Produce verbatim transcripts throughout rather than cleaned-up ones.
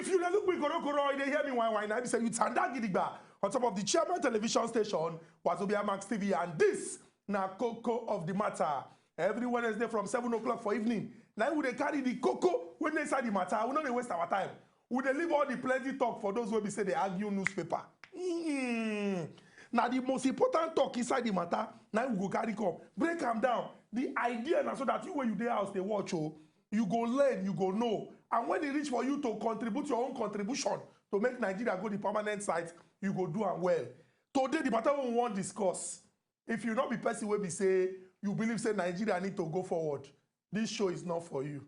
If you dey look me korokoro, you dey hear me whine whine, I be say you tanda gidigba on top of the Chairman Television Station, Wazobia Max T V, and this na Koko of the Matter. Every Wednesday from seven o'clock for evening, na we dey carry the koko wey dey inside the matter. We no dey waste our time. We dey leave all the plenty talk for those wey be say dey argue newspaper. Mm. Na the most important talk inside the matter, na we go carry come, break am down. The idea na so that you wey you dey house dey watch o, you go learn, you go know. And when e reach for you to contribute your own contribution to make Nigeria go the permanent site, you go do am well. Today, the matter wey we wan discuss, if you no be person wey be say you believe say Nigeria need to go forward, this show is not for you.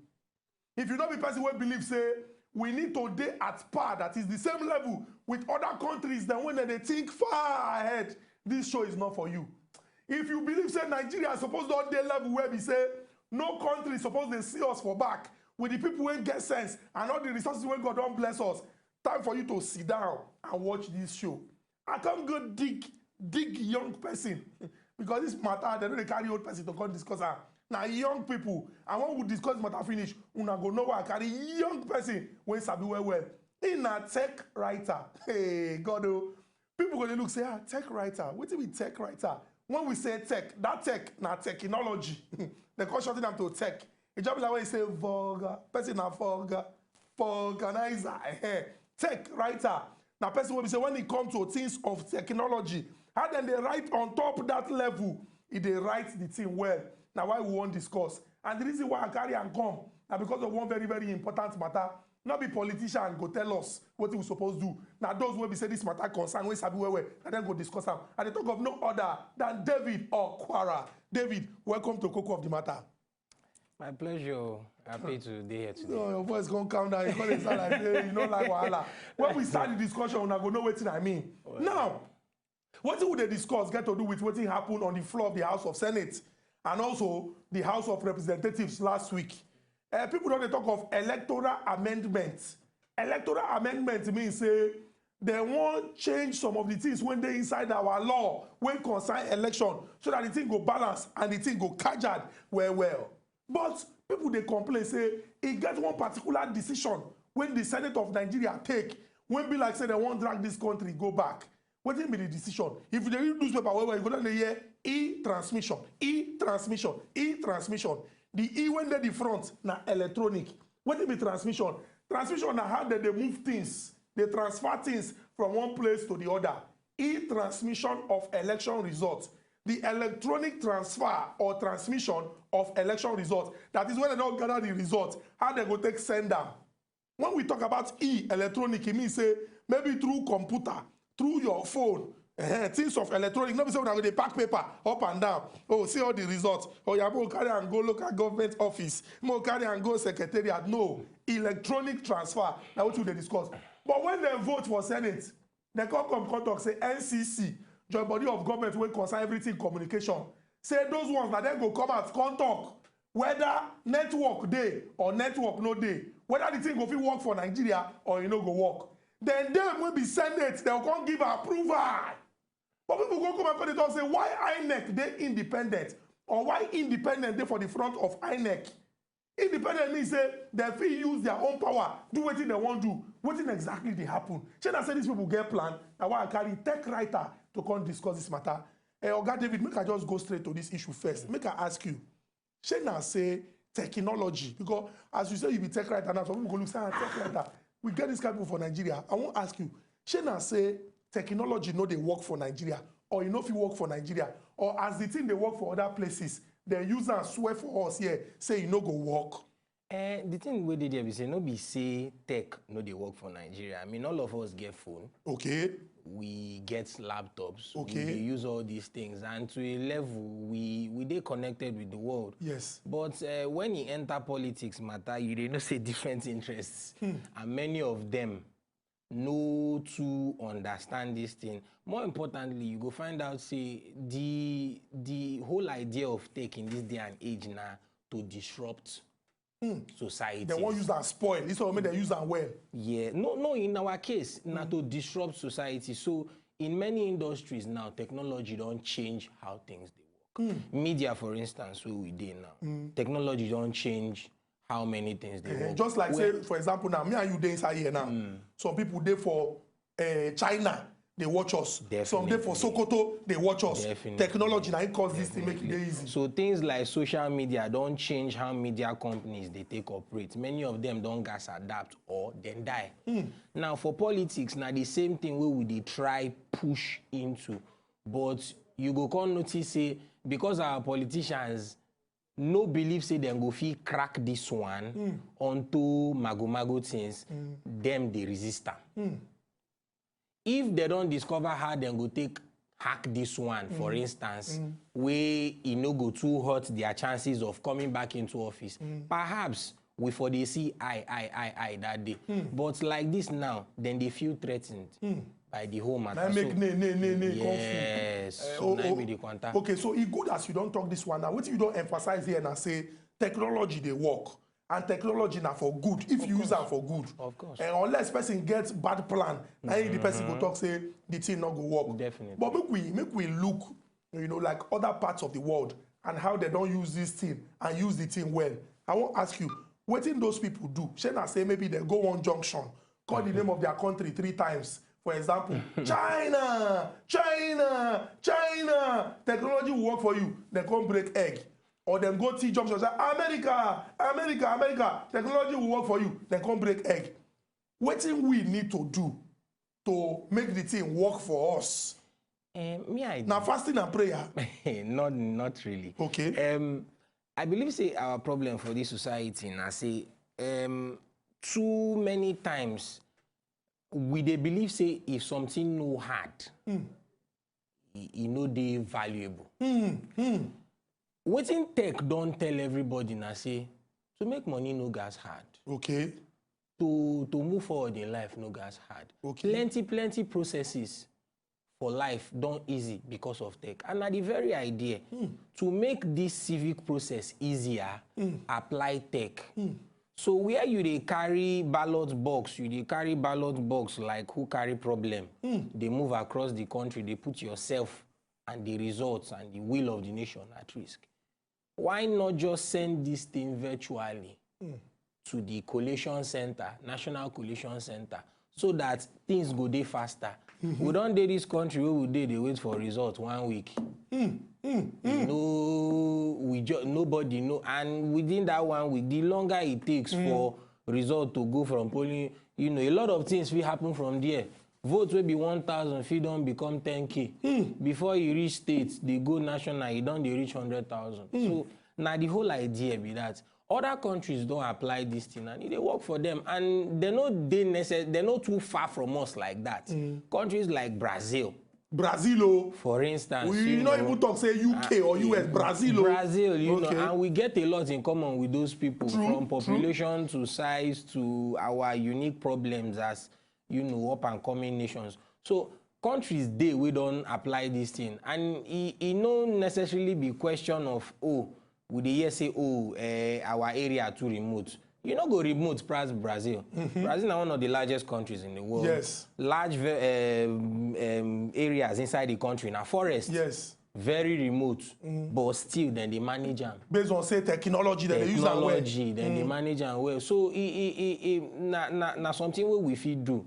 If you no be person wey believe say we need to dey at par, that is the same level with other countries dem wey dem dey think far ahead, this show is not for you. If you believe say Nigeria suppose don dey level where be say no country suppose dey see us for back with the people wey get sense and all the resources wey God don bless us, time for you to sit down and watch this show. I come go dig, dig young person because this matter, dem no dey carry old person to come discuss am. Na young people. And when we discuss matter finish, una go know why I carry young person wey sabi well well. He na tech writer. Hey, God o. People go dey look say, "Ah, tech writer. Wetin be tech writer?" When we say tech, that tech na technology. Dem come shorten am to tech. E just be like when you say vulgar. Person na vulgar. For organizer, eh, tech writer na person wey be say when e come to things of technology, how dem dey write on top that level, e dey write the thing well. Na why we wan discuss. And the reason why I carry am come na because of one very, very important matter. No be politician go tell us wetin we suppose do. Na those wey be say this matter concern, wey sabi well well, na dem go discuss am. I dey talk of no other than David Okwara. David, welcome to Koko of the Matter. My pleasure. Happy to be here today. No, your voice come calm down. You come dey sound like say you no like wahala. When we start the discussion, una go know wetin I mean. Now, wetin we dey discuss get to do with wetin happen on the floor of the House of Senate and also the House of Representatives last week. Uh, people don dey talk of electoral amendment. Electoral amendment mean say dem wan change some of the things wey dey inside our law wey concern election, so that the thing go balance and the thing go kajad well well. But people dey complain say e get one particular decision wey the Senate of Nigeria take wey be like say dem wan drag this country go back. Wetin be the decision? If you dey read newspaper well well, you go don dey hear e-transmission, e-transmission, e-transmission. The e wey dey the front na electronic. Wetin be transmission? Transmission na how dem dey move things, dey transfer things from one place to the other. E-transmission of election results. The electronic transfer or transmission of election results. That is when dem don gather the result, how dem go take send am. When we talk about e-electronic, e mean say maybe through computer, through your phone, eh, things of electronic. No be say una go dey pack paper up and down. Oh, see all the results. Oh, yeah, go carry am go local government office. Mo carry am go secretariat. No, electronic transfer. Na wetin we dey discuss. But when dem vote for Senate, dem come come come talk say N C C, Joint Body of Government wey concern everything communication, say those ones na dem go come out come talk whether network dey or network no dey, whether the thing go fit work for Nigeria or e no go work. Then dem wey be Senate, dem go come give approval. But people go come and come dey talk say, why INEC dey independent, or why independent dey for the front of INEC? Independent mean say dem fit use their own power do wetin dem wan do. Wetin exactly dey happen? Shey na say these people get plan? Na why I carry tech writer to come discuss this matter. Eh, Oga David, make I just go straight to this issue first. Make I ask you, shey na say technology, because as you say you be tech writer now, some people go look say, "Ah, tech writer, we get this kind people for Nigeria." I wan ask you, shey na say technology no dey work for Nigeria, or e no fit work for Nigeria, or as the thing dey work for other places, dem use am swear for us here say e no go work? Eh, the thing wey dey there be say no be say tech no dey work for Nigeria. I mean, all of us get phone. Okay. We get laptops. Okay. We dey use all these things, and to a level, we we dey connected with the world. Yes. But uh, when e enter politics matter, you dey know say different interests, and many of them no too understand this thing. More importantly, you go find out say the the whole idea of tech in this day and age na to disrupt society. Dem wan use am spoil. Instead of make dem use am well. Yeah, no, no. In our case, na to disrupt society. So in many industries now, technology don change how things dey work. Media, for instance, wey we dey now, technology don change how many things they Eh, work. Just like Where- say, for example, now me and you dey inside here now. Some people dey for uh, China, they watch us. Some dey for Definitely. Sokoto, they watch us. Definitely. Technology now it cause this thing make it dey Definitely. Easy. So things like social media don't change how media companies they take operate. Many of them don't gas adapt or then die. Now for politics, now the same thing we would dey try push into. But you go come notice say because our politicians no believe say dem go fit crack this one onto mago mago things, dem dey resist am. If they don't discover how dem go take hack this one, for instance, wey e no go too hurt their chances of coming back into office, perhaps we for dey see I I I I that day. But like this now, then they feel threatened by the whole matter. Na make So- nay nay nay nay come full. Yes, Eh, so oh, na oh, be the quanta. Okay, so e good as you don talk this one now. Wetin you don emphasize here na say technology dey work, and technology na for good if you use am for good. Of course. And unless person get bad plan, na him the person go talk say the thing no go work. Definitely. But make we make we look, you know, like other parts of the world and how they don use this thing and use the thing well. I wan ask you, wetin those people do? Shey na say maybe they go one junction, call the name of their country three times. For example, China, China, China, technology will work for you. They come break egg. Or them go T junction, say, America, America, America, technology will work for you. They come break egg. Wetin we need to do to make the thing work for us? Eh, me, I Na fasting and prayer. not not really. Okay. Um, I believe say our problem for this society na say um, too many times we dey believe say if something no hard, e, e no dey valuable. Wetin tech don tell everybody na say to make money no gas hard. Okay. To to move forward in life no gas hard. Okay. Plenty plenty processes for life don easy because of tech, and na the very idea to make this civic process easier, apply tech. So where you dey carry ballot box, you dey carry ballot box like who carry problem, dey move across the country, dey put yourself and the results and the will of the nation at risk. Why not just send this thing virtually to the collation center, national collation center, so that things go dey faster? We don dey this country wey we dey dey wait for result one week. No, we just nobody know, and within that one week, the longer it takes for result to go from polling, you know, a lot of things fit happen from there. Vote wey be one thousand fit don become ten k. Before you reach state, dey go national, e don dey reach hundred thousand. So na the whole idea be that. Other countries don apply this thing and e dey work for them, and they no dey necess- they no too far from us like that. Countries like Brazil, Brazil, oh. For instance, We you not know, even talk say U K or U S, Brazil, oh. Brazil, you Okay. know, and we get a lot in common with those people, True, from true. Population to size to our unique problems as, you know, up and coming nations. So countries dey wey don apply this thing, and e e no necessarily be question of, oh, we dey hear say, oh, eh, our area too remote. You no go remote pass Brazil. Brazil na one of the largest countries in the world. Yes. Large ve- um, um, areas inside the country na forest. Yes. Very remote, but still dem dey manage am. Based on say technology that they use am well. Technology, dem dey manage am well. So e e e e na na na something wey we fit do,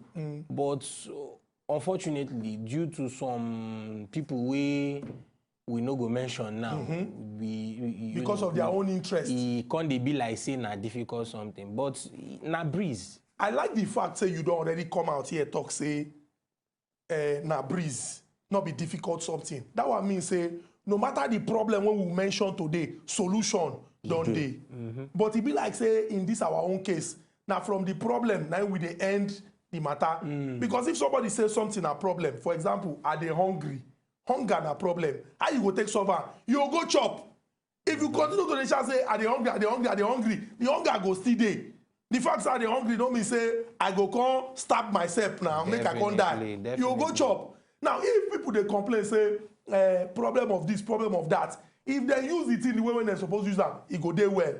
but uh, unfortunately, due to some people wey we no go mention now, we, we you Because know, of their we- own interest. E come dey be like say na difficult something, but na breeze. I like the fact say you don already come out here talk say uh, na breeze, not be difficult something. That one mean say no matter the problem wey we mention today, solution don dey. But e be like say in this our own case, na from the problem na we dey end the matter. Because if somebody say something na problem, for example, I dey hungry, hunger na problem. How you go take solve am? You go go chop. If you continue to dey shout say I dey hungry, I dey hungry, I dey hungry, the hunger go still dey. The fact say I dey hungry no mean say I go come stab myself now, make I come die. Definitely, You go definitely. Chop. Now if people dey complain say eh, problem of this, problem of that, if they use the thing the way when they suppose use am, e go dey well.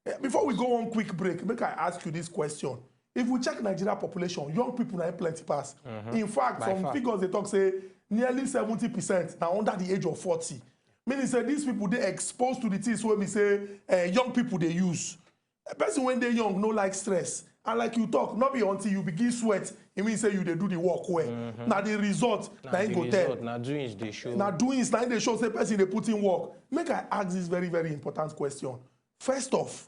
Eh, before we go on quick break, make I ask you this question. If we check Nigeria population, young people na im plenty pass. In fact, By some far. Figures dey talk say nearly seventy percent na under the age of forty. Meaning say these people dey exposed to the things wey be say uh, young people dey use. A person wey dey young no like stress. And like you talk, no be until you begin sweat, e mean say you dey do the work well. Na the result na im go tell. Na doings dey show. Na doings na im dey show say person dey put in work. Make I ask this very, very important question. First off,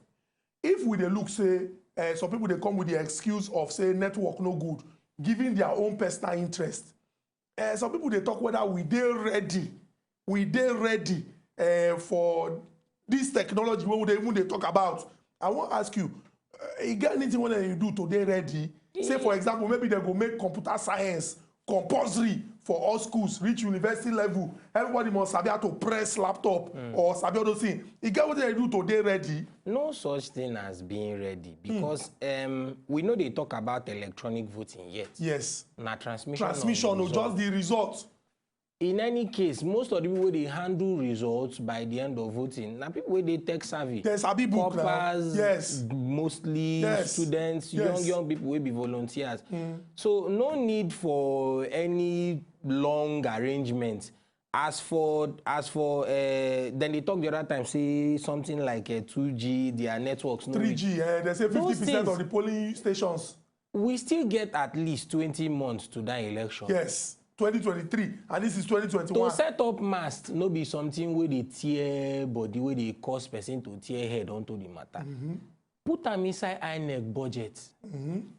if we dey look say, eh, some people dey come with the excuse of say network no good, given their own personal interest. Eh, some people dey talk whether we dey ready, we dey ready, eh, for this technology wey we dey even dey talk about. I wan ask you, eh, e get anything wey dem do to dey ready? Say, for example, maybe dem go make computer science compulsory for all schools, reach university level. Everybody must sabi how to press laptop or sabi all those things. E get wetin dem do to dey ready? No such thing as being ready, because um, we no dey talk about electronic voting yet. Yes. Na transmission. Transmission of o, result. Just the result. In any case, most of the people wey dey handle results by the end of voting na people wey dey tech savvy. Dem sabi book now. Corpers, Yes. Mostly Yes. Students, Yes. Young young people wey be volunteers. So no need for any long arrangement. As for as for uh, then they talk the other time say something like uh, two G, their networks no reach. Three G, eh, they say Those fifty percent things- of the polling stations. We still get at least twenty months to that election. Yes, twenty twenty-three, and this is twenty twenty-one. To set up mast no be something wey dey tear body, wey dey cause person to tear head onto the matter. Put am inside INEC budget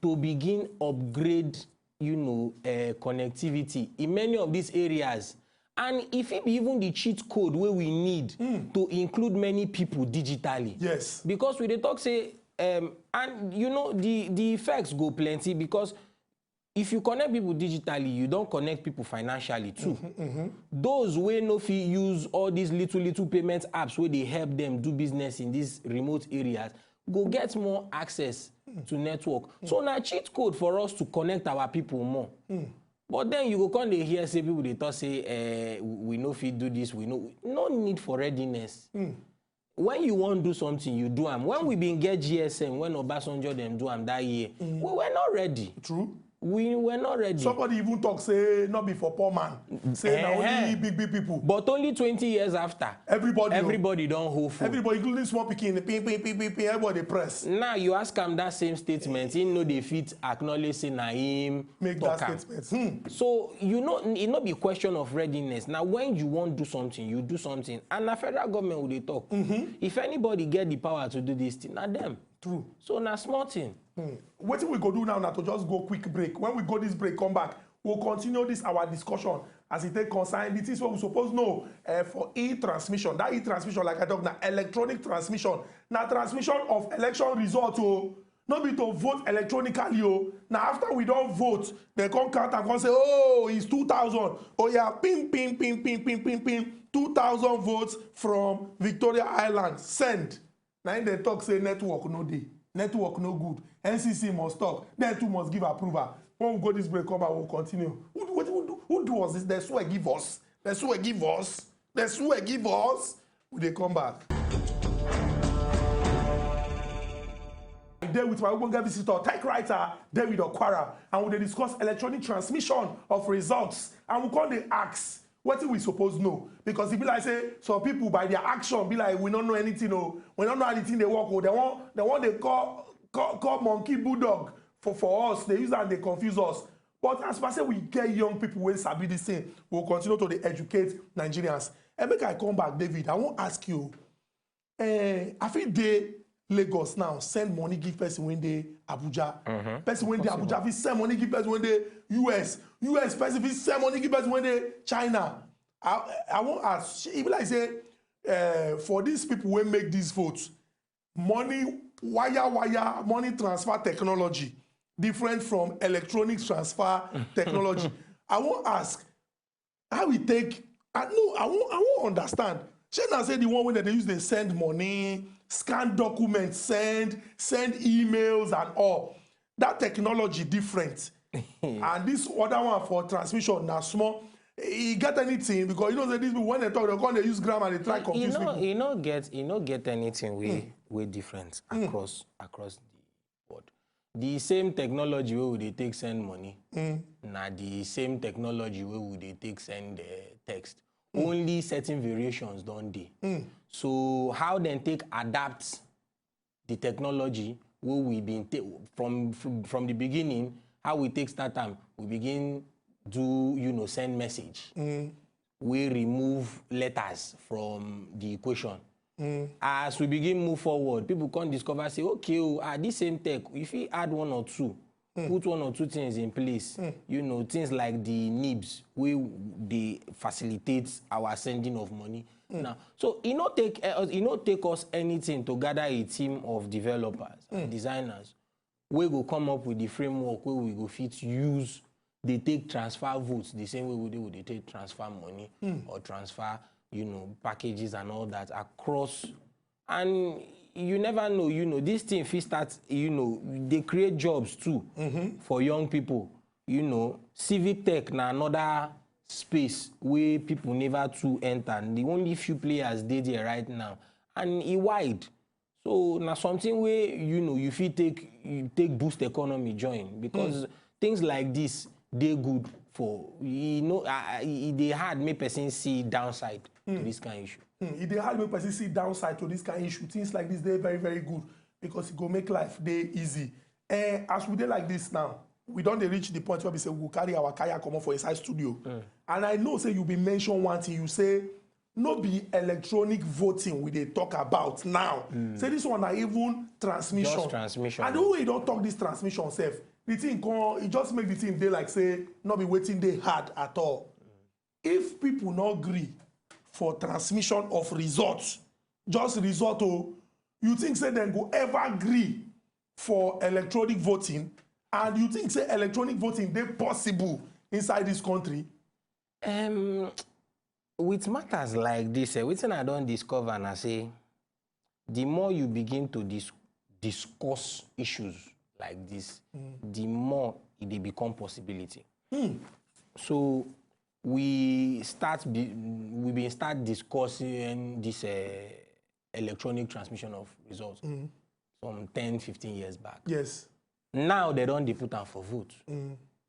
to begin upgrade, you know, uh, connectivity in many of these areas. And e fit be even the cheat code wey we need to include many people digitally. Yes. Because we dey talk say, um, and you know, the the effects go plenty, because if you connect people digitally, you don connect people financially too. Those wey no fit use all these little little payment apps wey dey help them do business in these remote areas go get more access to network. So na cheat code for us to connect our people more. But then you go come dey hear say people dey talk say, eh, we no fit do this, we no, no need for readiness. When you wan do something, you do am. When we bin get G S M, when Obasanjo dem do am that year, we were not ready. True. We were not ready. Somebody even talk say not be for poor man. Say na Eh-heh. Only big big people. But only twenty years after, Everybody o. Everybody don hold full. Everybody, including small pikin, ping ping ping ping ping. Everybody press. Now you ask am that same statement, he no dey fit acknowledge say na him Make talk that am. Statement. Hmm. So you know, e no be question of readiness. Now when you wan do something, you do something. And na federal government we dey talk. If anybody get the power to do this thing, na them. True. So na small thing. Wetin we go do now na to just go quick break. When we go this break, come back, we'll continue this our discussion as it take concern the things wey we suppose know, eh, for e-transmission. That e-transmission, like I talk, na electronic transmission. Na transmission of election result o. No be to vote electronically o. Na after we don vote, dem come count am, come say, "Oh, it's two thousand." Oh yeah, ping ping ping ping ping ping ping. Two thousand votes from Victoria Island. Send. Na im dem talk say network no dey, network no good, N C C must talk, dem too must give approval. When we go this break, come back, we'll continue. Who, who, who, do- who do us this? Dem swear give us. Dem swear give us. Dem swear give us. We dey come back. I dey with my ogbonge visitor, tech writer David Okwara, and we dey discuss electronic transmission of results. And we come dey ask, wetin we suppose know? Because e be like say some people, by their action, be like, "We no know anything o, we no know how the thing dey work o." Dem wan, dem wan dey call, call, call monkey bulldog for, for us. Dem use am dey confuse us. But as per say we get young people wey sabi this thing, we go continue to dey educate Nigerians. And make I come back, David, I wan ask you, eh, I fit dey Lagos now, send money give person wey dey Abuja. Person wey dey Abuja fit send money give person wey dey U S. U S person fit send money give person wey dey China. I, I wan ask, e be like say, eh, for these people wey make this vote, money, wire wire, money transfer technology different from electronic transfer technology. I wan ask, how we take, I no, I wan, I wan understand. Shey na say the one wey dem dey use dey send money, scan documents, send, send emails and all. That technology different. And this other one for transmission na small. E get anything? Because you know say these people, when dem talk, dem come dey use grammar, dey try E confuse no, people. E no get, e no get anything wey wey different across across the board. The same technology wey we dey take send money, na the same technology wey we dey take send uh, text. Only certain variations don dey. So how dem take adapt the technology wey we been take from, from from the beginning, how we take start am, we begin do, you know, send message. We remove letters from the equation. As we begin move forward, people come discover say, okay, oh, ah, this same tech, if we add one or two, put one or two things in place, you know, things like the nibs, wey dey facilitate our sending of money. Now, so e no take, eh, e no take us anything to gather a team of developers and designers wey go come up with the framework wey we go fit use dey take transfer votes the same way we dey, we dey take transfer money or transfer, you know, packages and all that across. And you never know, you know, this thing fit start, you know, dey create jobs too for young people. You know, civic tech na another space wey people never too enter. The only few players dey there right now, and e wide. So na something wey, you know, you fit take, you take boost economy join, because things like this dey good for, you know, ah, ah, e e dey hard make person see downside to this kind issue. Hmm, e dey hard make person see downside to this kind issue. Things like this dey very, very good because e go make life dey easy. Eh, as we dey like this now, we don dey reach the point where we say we go carry our kaya comot for inside studio. And I know say you bin mention one thing. You say no be electronic voting we dey talk about now. Say this one na even transmission. Just transmission. And the way you don talk this transmission sef, the thing come, e just make the thing dey like say no be wetin dey hard at all. If people no gree for transmission of results, just result o, you think say dem go ever gree for electronic voting? And you think say electronic voting dey possible inside this country? Um, with matters like this, eh, wetin I don discover na say the more you begin to dis- discuss issues like this, the more e dey become possibility. So we start be- we bin start discussing this, uh, electronic transmission of results some ten, fifteen years back. Yes. Now they don dey put am for vote.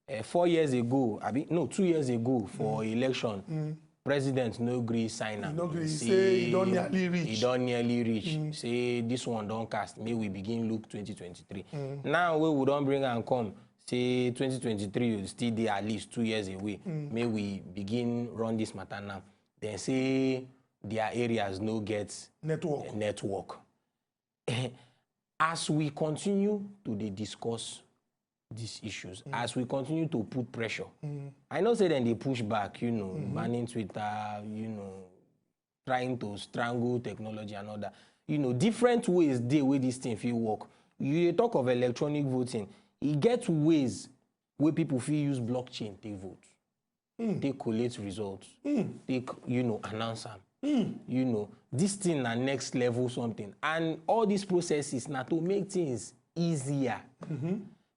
Eh, four years ago, abi no, two years ago for election, president no gree sign am. No gree. Say e don nearly reach. E don nearly reach. Say this one don cast. Make we begin look twenty twenty-three. Now wey we don bring am come, say twenty twenty-three still dey at least two years away. Make we begin run this matter now. Then say their areas no get network. Network. As we continue to dey discuss these issues, as we continue to put pressure, I know say dem dey push back, you know, banning Twitter, you know, trying to strangle technology and all that. You know, different ways dey wey this thing fit work. You dey talk of electronic voting. E get ways wey people fit use blockchain take vote, take collate results, take, you know, announce am. You know, this thing na next level something. And all these processes na to make things easier.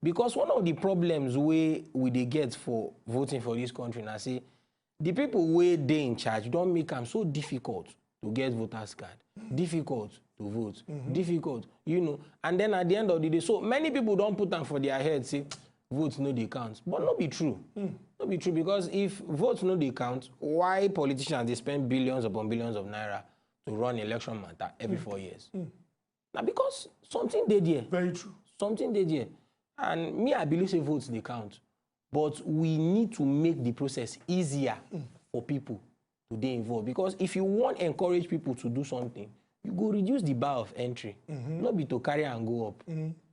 Because one of the problems wey we dey get for voting for this country na say the people wey dey in charge don make am so difficult to get voters card, difficult to vote, difficult, you know. And then at the end of the day, so many people don put am for their head say vote no dey count, but no be true. No be true, because if vote no dey count, why politicians dey spend billions upon billions of naira to run election matter every four years? Na because something dey there. Very true. Something dey there. And me, I believe say votes dey count. But we need to make the process easier for people to dey involved. Because if you wan encourage people to do something, you go reduce the bar of entry. No be to carry am go up.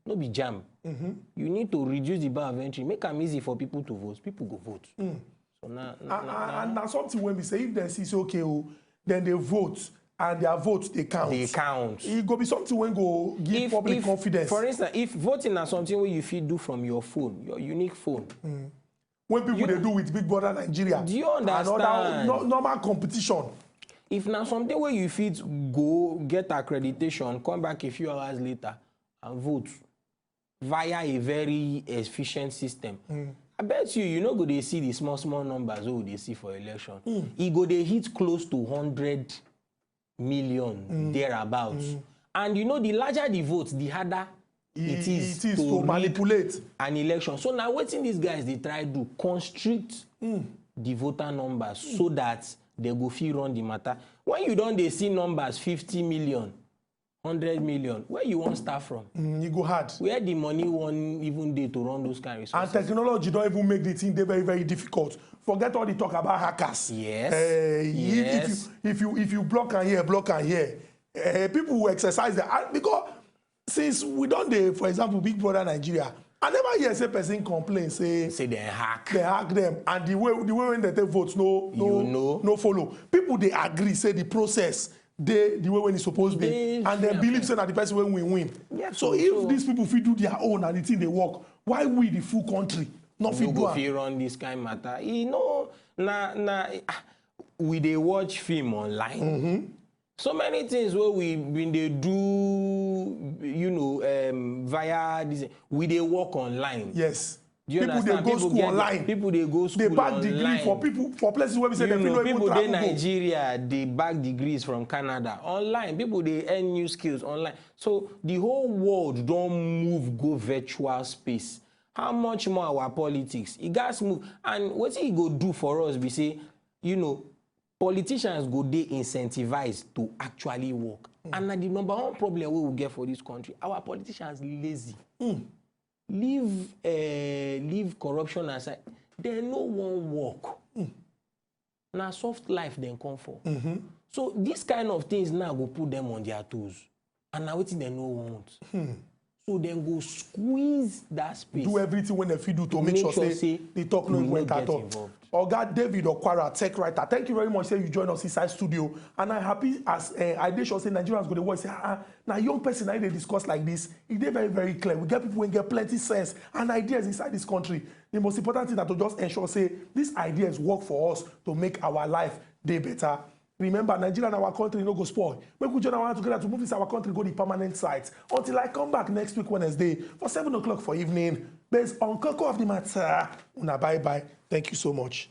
No be jam. You need to reduce the bar of entry, make am easy for people to vote. People go vote. So na, na, and, na, and, and na something wey be say if dem see say okay o, then they vote and their vote dey count. Dey count. E go be something wey go give if, public if, confidence. For instance, if voting na something wey you fit do from your phone, your unique phone, mm. When people you, dey do with Big Brother Nigeria, do you understand? And other no, normal competition. If na something wey you fit go get accreditation, come back a few hours later and vote via a very efficient system. Mm. I bet you, you no go dey see the small, small numbers wey we dey see for election. Mm. E go dey hit close to hundred million mm. thereabouts. Mm. And you know, the larger the vote, the harder it, it is, it is to, to manipulate an election. So now wetin these guys dey try do, constrict mm. the voter numbers mm. so that they go fit run the matter. When you don dey see numbers fifty million, hundred million, where you wan start from? Mm, e go hard. Where the money wan even dey to run those kind of And resources? Technology don even make the thing dey very, very difficult. Forget all the talk about hackers. Yes. Eh, if- Yes. If you, if you if you block am here, block am here, eh, people will exercise their, and because since we don dey, for example, Big Brother Nigeria, I never hear say person complain say Say dem hack. Dem hack them, and the way the way wey dem take vote no no You know. No follow. People dey agree say the process dey the way wey e suppose be, Dey and dem fair believe play. Say na the person wey win win. Yes, So so- if so- these people fit do their own and the thing dey work, why we, the full country, no No fit do go am? Fit run this kind matter. E no, na na ah, we dey watch film online. So many things wey we been dey do, you know, um, via this, we dey work online. Yes. Do you People understand? dey go school Get, online. People dey go school They back online. Degree for people for places where we say You dem know, no even people dey travel go. Nigeria, they back degrees from Canada online. People dey earn new skills online. So the whole world don move go virtual space. How much more our politics? E gats move. And wetin e go do for us be say, you know, politicians go dey incentivized to actually work. And na the number one problem wey we get for this country. Our politicians lazy. Leave uh, leave corruption aside. Dem no wan work. Na soft life dem come for. So this kind of things now go put them on their toes. And na wetin dem no want. So dem go squeeze that space. Do everything wey dem fit do to make, Make sure, sure say, say the talk no we even no enter get talk. Involved. Oga David Okwara, tech writer, thank you very much say you join us inside studio, and I happy as uh, I dey sure say Nigerians go dey watch say, ah, ah, na young person I dey discuss like this. E dey very, very clear. We get people wey get plenty sense and ideas inside this country. The most important thing na to just ensure say these ideas work for us to make our life dey better. Remember, Nigeria and our country no go spoil. Make we join our hand together to move this our country go the permanent site. Until I come back next week Wednesday for seven o'clock for evening, based on Koko of the Matter. Una bye bye. Thank you so much.